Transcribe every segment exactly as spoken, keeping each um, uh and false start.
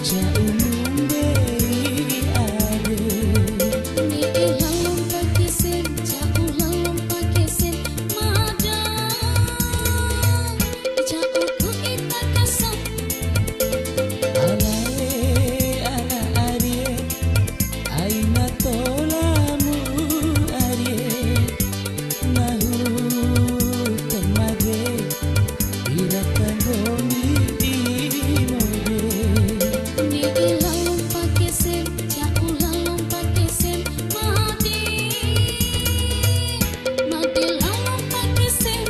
Ca'u mbei ade. Ne'e lalompa kesen, ca'u lalompa kesen, mada. Ca'uku ita kasa. Alae, ala arie, aina tolamu arie. Nahu kamade, ira kanggomi di mode. Ne'e lalompa kesen, ca'u lalompa kesen, made. Made lalompa kesen.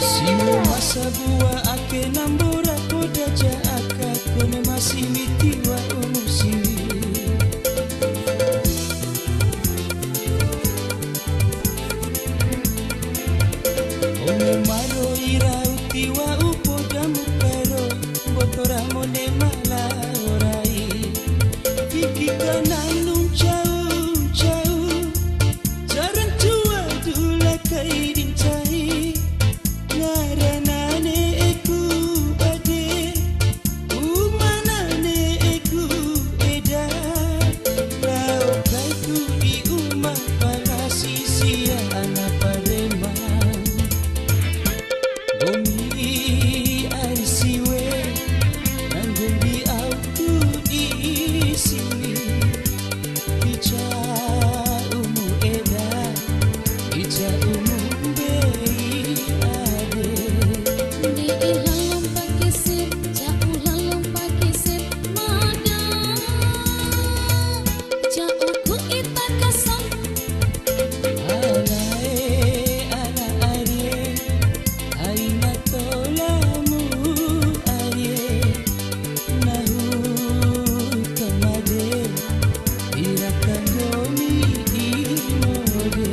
Siwo ma sabua ake na mbora poda ja aka, kone ma siwi tiwa'umu siwi. One ma roi rau tiwa'u podamu karo, mboto ra mone ma lao rai. Fiki kananu ncau ncau, jaran cua dula kai di ncai. Ngarana ne'eku bade, umana ne'eku eda, lao kaiku di uma pala sisia ana pareman. Nggomi ari siwe, na nggomi auku di siwi. Ica umu eda, ica umu mbei ade. Ne'e lalompa kesen, ca'u lalompa kesen, mada. Ca'uku ita kasa. Alae, ala arie, aina tolamu arie. Nahu kamade, ira kanggomi di mode.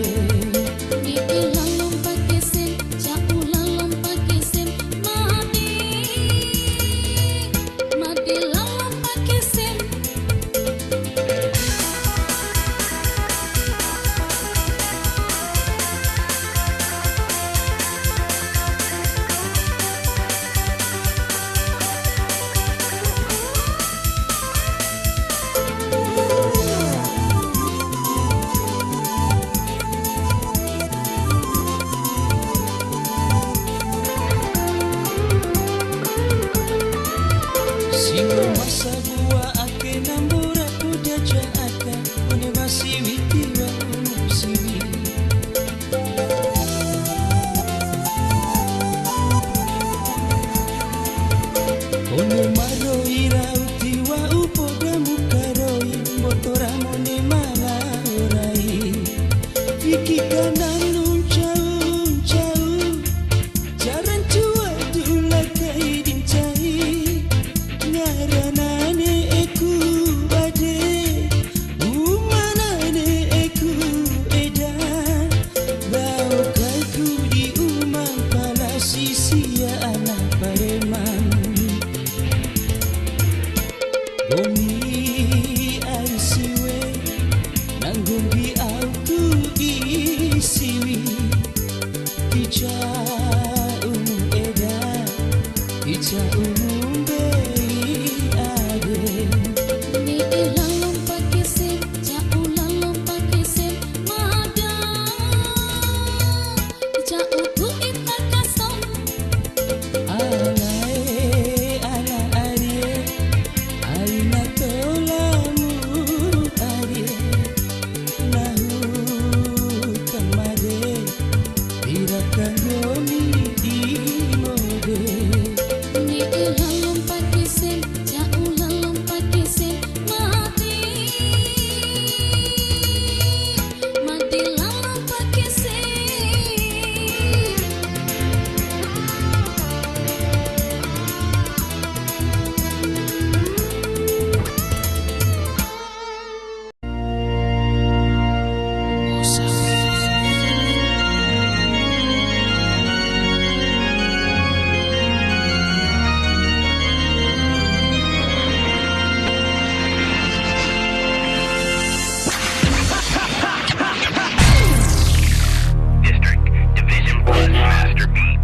Ne'e lalompa kesen, ca'u lalompa kesen, made. Made lalompa kesen. Siwo ma sabua ake na mbora poda ja aka, one ma siwi tiwa'umu siwi. One ma roi rau tiwa'u podamu karoi, mboto ra mone ma lao rai. Fiki kananu ncau ncau, jaran cua dula kai di ncai. Ngarana ne'eku bade, umana ne'eku eda. Lao kaiku di uma pala sisia ana pareman. Nggomi ari siwe, na nggomi auku di siwi. Ica umu eda, ica umu mbei ade. Ne'e lalompa kesen, ca'u lalompa kesen, mada. Ca'uku ita kasa. Alae, ala arie, aina tolamu arie. Nahu kamade, ira kanggomi di mode. Ne'e District, Division Plus, Master Beat.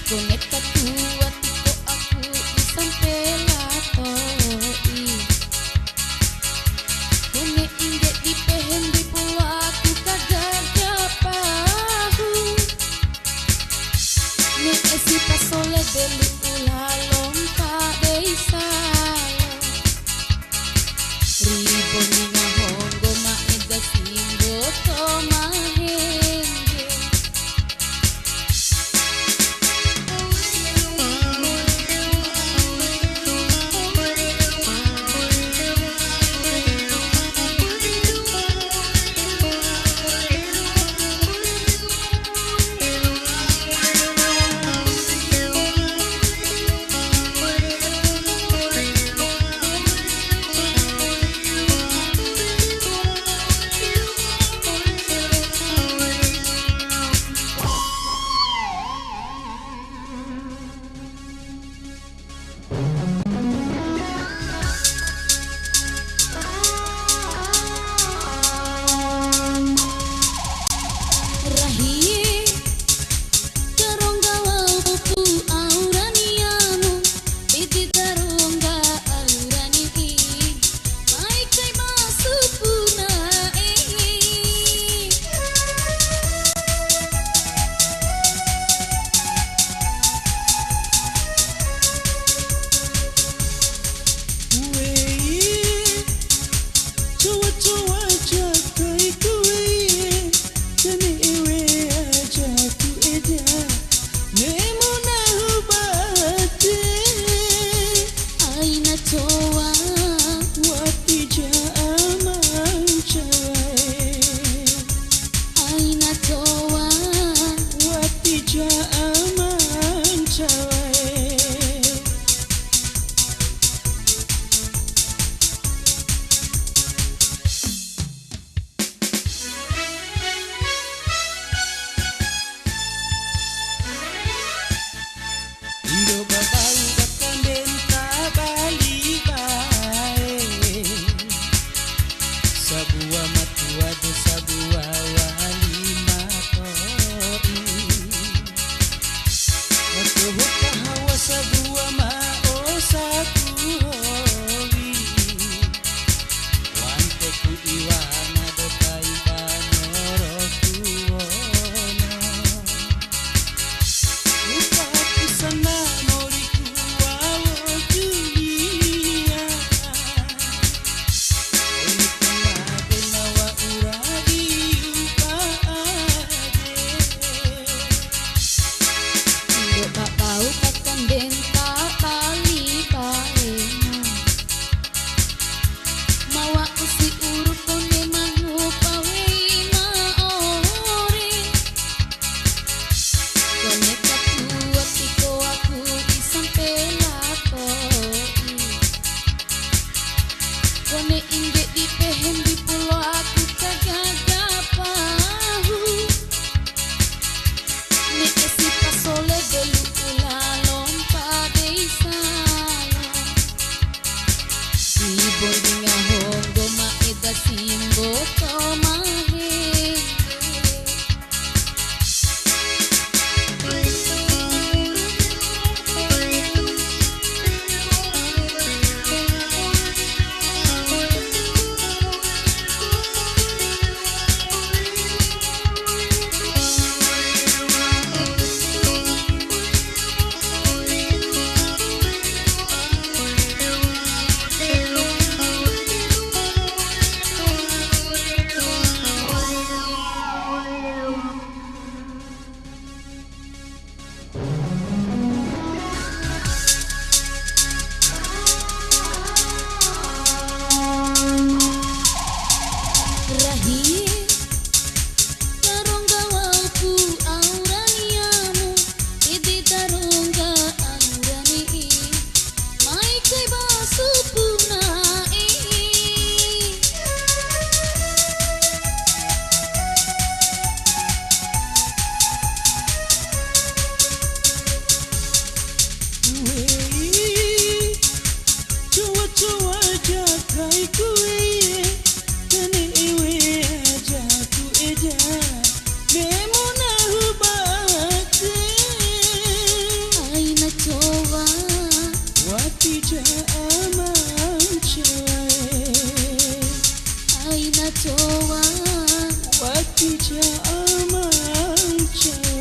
Kone katua tiko aku di sampela to'i. Kone ingge di pehe ndi polo aku kagaga pahu. Ne'e si pasole delu ula lompa dei salo. Ribo ninga honggo ma eda simbo to ma hengge. Rahi, karongga wa'upu aura niamu, piti karongga aura ni'i, mai kai masupuna e. Wei, cowa-cowa ja kai ku wei, kani ewe aja ku eda, nemu nahu bade. Aina cowa, wati ja aman cowa e. Aina cowa, wati ja aman cowa e. Indo babau bakandenta bali bae. Sabua matua de sabua wali mato'i. Matoho kahawa sabua ma osaku howi. Wante ku iwana do kai banoro ku wono. Lupa ku sana mori ku wawo dunia. Eni kemade nawa ura diupa ade. Indo babau bakandenta bali bae. Ma wa'u si uru kone ma ngupa wei ma ore. Kone katua tiko aku di sampela to'i. Kone ingge di pehe ndi polo aku kagaga pahu. Ne'e si pasole delu ula lompa dei salo. Si bondinga honggo ma eda simbo to ma hengge. Rahi, karongga wa'upu aura niamu, ede karongga aura ni'i, mai kai basu puna e. Wei, cowa-cowa ja kai ku wei, kani ewe aja ku eda, nemu nahu bade. Ja'a mancae, aina toa wati ja'a mancae.